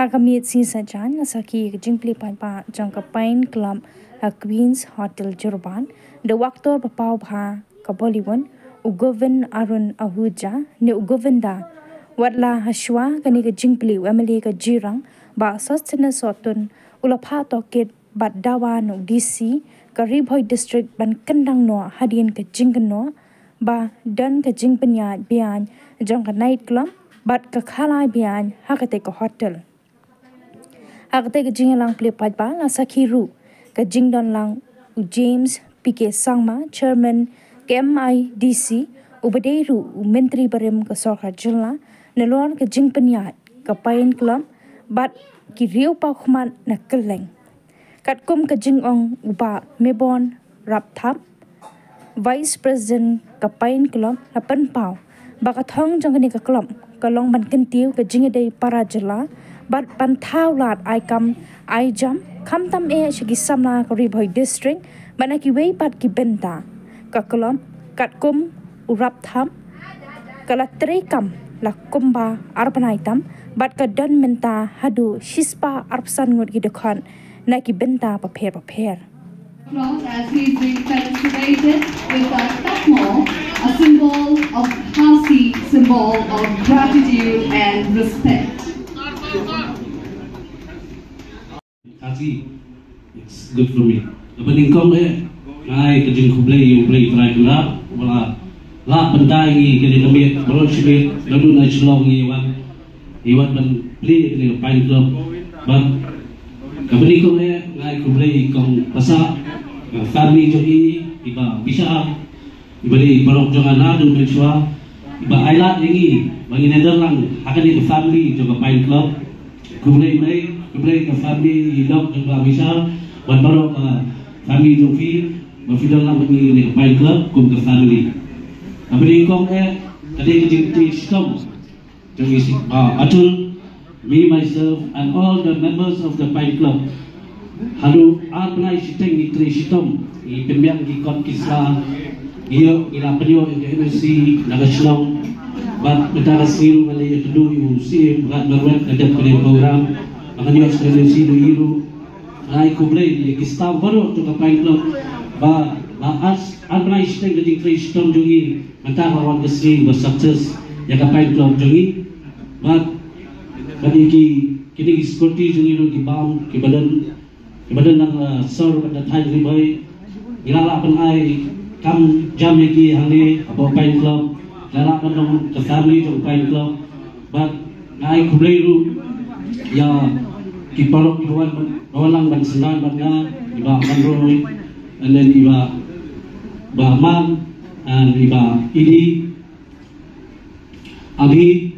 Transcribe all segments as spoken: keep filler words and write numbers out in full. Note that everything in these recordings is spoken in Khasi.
Ha ka miet sngi Saitjaiñ la sakhi ka jingplie paidbah jong ka Pine Club ha Queen's Hotel Jurban da u aktor ba paw bha ka Bollywood, u Govind Arun Ahuja ne u Govinda. Wat la hashwa kane ka jingplie, u M L A ka Jirang, Bah Sosthenes Sohtun, u la phah tohkit bad dawa na u D C ka Ri Bhoi District ban kyndang noh hadien ka jingkynnoh ba don ka jingpynïaid biang jong ka night club bad ka khalai biang ha katei ka hotel. Ha katei ka jingïalang plie paidbah la sakhi ruh ka jingdon lang u James P K Sangma, Chairman ka M I D C, uba dei ruh u Myntri barim ka Sorkar Jylla, nalor ka jingpynïaid ka Pine Club bad ki riewpawkhmat na kylleng. Katkum ka jingong u Bah Mebon Rapthap, Vice President ka Pine Club, la pynpaw ba ka thong jong kane ka club ka long ban kyntiew ka jingïadei para jylla bad ban thaw lad ai kam ai jam, khamtam eh sha ki samla ka Ri Bhoi District bad na kiwei pat ki bynta. Ka club, katkum u Rapthap, ka la treikam la kumba ar bnai tam bad ka don mynta haduh shispah arphew san ngut ki dkhot na ki bynta bapher bapher. Applause as he's being felicitated with a takmo, a symbol of Khasi, symbol of gratitude and respect. Khasi, it's good for me. Kaba nyngkong eh, nga ai ka jingkhublei ïa U Blei Trai Kynrad, uba la lah ban ai ngi kane ka miet baroh shi miet, naduh na Shillong ngi wan, ngi wan ban plie kane ka Pine Club. Bad kaba nyngkong eh, nga ai khublei ïa i Kong Pasah, ïa ka family jong i, i Bah Bishar, iba dei i paralok jong nga naduh mynshuwa, iba ai lad ïa ngi ba ngin ïadon lang ha kane ka family jong ka Pine Club. Khublei mei, khublei ka family i lok jong Bah Bishar bad baroh ka family jong phi ba phi don lang bad ngi ha kane ka Pine Club kum ka family. Kaba nyngkong eh, ka dei ka jingtrei shitom jong i, ah, Atul, me, myself, and all the members of the Pine Club. Haduh ar bnai shiteng ngi trei shitom, ngi pynbiang ki kot ki sla, ngi ïoh, ngi la pynïoh ïa ka N O C na ka shnong. Bad mynta ka sngi ruh nga la ïakynduh ïa u C M Raj Marwet, ka dep kane ka program, ba ngan ïoh N O C naduh ïa u. Nga ai khublei ïa ki staff baroh jong ka Pine Club ba la ar, ar bnai shiteng ka jingtrei shitom jong ngi. Mynta ka wan ka sngi ba success ïa ka Pine Club jong ngi. Bad, bad ïa ki, kine ki security jong ngi ruh ki bam, kiba don, kiba don nang, eh, sor bad na thaiñ Ri Bhoi. Ngi la lah ban ai kam jam ïa ki hangne hapoh Pine Club. Ngi la lah ban long ka family jong Pine Club. Bad nga ai khublei ruh ïa ki paralok kiba wan, wan lang ban synran bad nga, i Bah Manroi, and then i Bah, Bah Man, and i Bah Idi, Abi,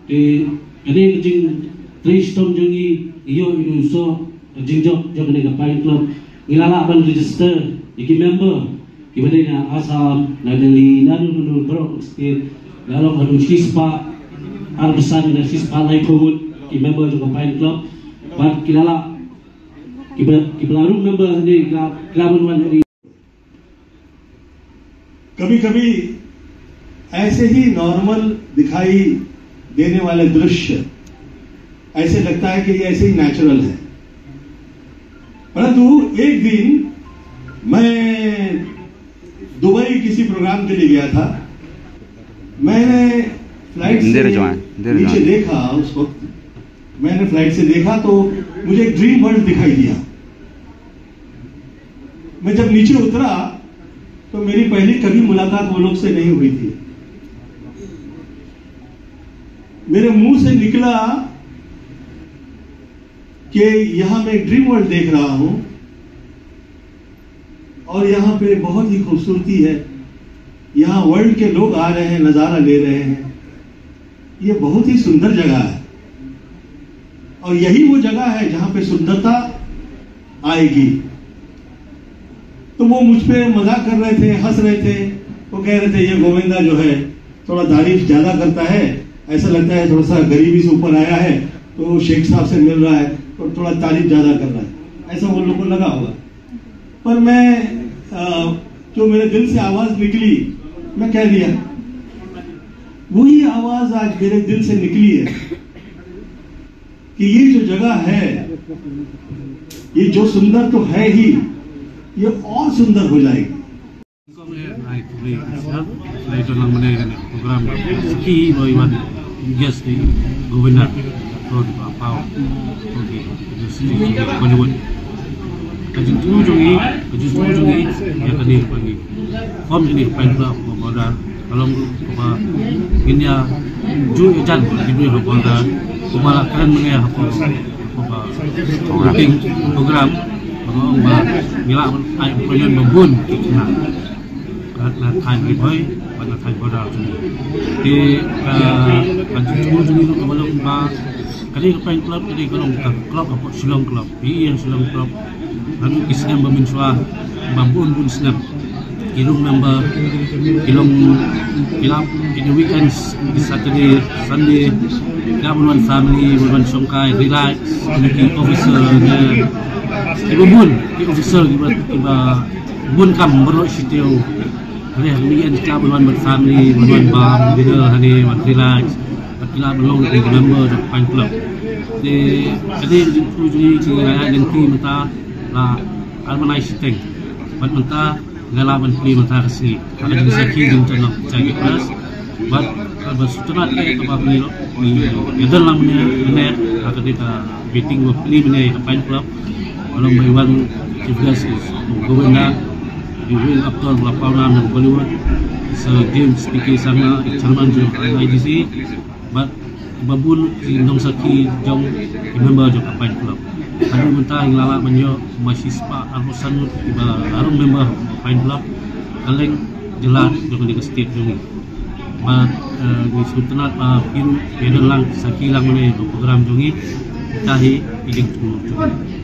te kane ka jingtrei shitom jong ngi, ngi ïoh ïa u soh ka jingjop jong kane ka Pine Club. Ngi la lah ban register ïa ki member kiba dei na Assam, na Delhi, naduh naduh baroh state, la long haduh shispah arphew san ne shispah laiphew ngut ki member jong ka Pine Club. Bad ki la lah, kiba, kiba la rung member hangne ki la, ki la wan wan hangne. कभी कभी ऐसे ही नॉर्मल दिखाई देने वाले दृश्य ऐसे लगता है कि ये ऐसे ही नेचुरल है, परंतु एक दिन मैं दुबई किसी प्रोग्राम के लिए गया था। मैंने फ्लाइट से नीचे देखा, उस वक्त मैंने फ्लाइट से देखा तो मुझे एक ड्रीम वर्ल्ड दिखाई दिया। मैं जब नीचे उतरा तो मेरी पहली कभी मुलाकात वो लोग से नहीं हुई थी। मेरे मुंह से निकला कि यहां मैं ड्रीम वर्ल्ड देख रहा हूं और यहां पे बहुत ही खूबसूरती है। यहां वर्ल्ड के लोग आ रहे हैं, नजारा ले रहे हैं। ये बहुत ही सुंदर जगह है और यही वो जगह है जहां पे सुंदरता आएगी। तो वो मुझ पे मजाक कर रहे थे, हंस रहे थे। वो कह रहे थे, "ये गोविंदा जो है, थोड़ा तारीफ ज्यादा करता है, ऐसा लगता है थोड़ा सा गरीबी से ऊपर आया है, तो शेख साहब से मिल रहा है और थोड़ा तारीफ ज्यादा कर रहा है।" ऐसा वो लोग को लगा होगा। पर मैं, अ, जो मेरे दिल से आवाज निकली, मैं कह दिया। वही आवाज आज मेरे दिल से निकली है। कि ये जो जगह है, ये जो सुंदर तो है ही, ये और सुंदर हो जाएगी। Kong le ai kuli asian lai to nang mane kan program ki boy wan guest di governor to di pa pau to di Bollywood. Ka jingtu jong i, ka jingtu jong i ya kani ka pagi. Form ini ka pagi pula ko boda. Ka long kaba ngin ïa ju ïa jan ki briew ha border, kaba la kren mynne ha ka, kaba program. Program ba nga ong ba ngi lah ban ai employment ba bun ki khynnah. Ka la thaiñ Ri Bhoi bad la thaiñ border. Te ka, ka jingtu jong ngi ruh kaba long ba kane ka Pine Club, kane ka long ka club hapoh Shillong Club. Ïa ïa Shillong Club. Lada ki snem ba mynshuwa, ba bun bun snem, ki rung member, ki long, ki lah in the weekends, ki Saturday, Sunday, ki lah ban wan family, ban wan shongkai, relax. Ki officer ne, ki bun bun, ki officer kiba, kiba bun kam baroh shi taïew. Hynrei ha ka weekend ki lah ban wan bad family, ban wan bam, dinner hangne, ban relax. Bad ki lah ban long ki member jong Pine Club. Te kane ka jingthmu jong ngi, ki ngi la ïaid lynti mynta la arphew lai shiteng. Bad mynta ngi la lah ban plie mynta ka sngi. Ha ka jingsakhi jingtynrong Jagie Press. Bad kaba sngewtynnat ka kaba plie, ngi ïadon lang mynne, mynne ha kane ka meeting ba plie mynne ïa ka Pine Club. Ba long ba i wan chief guest is Govinda, i wan actor ba la pawnam na Bollywood, Sir James P K Sangma, i chairman jong I D C, bad ba bun ki nongsakhi jong ki member jong ka Pine Club. Haduh mynta ngi la lah ban ïoh kumba shispah arphew san ngut kiba la rung member Pine Club, kylleng jylla jong kane ka state jong ngi. Bad, eh, ngi sngewtynnat ba phi ruh phi ïadon lang sakhi lang mynne ïa ka program jong ngi. Kita hi i jingthmu jong ngi.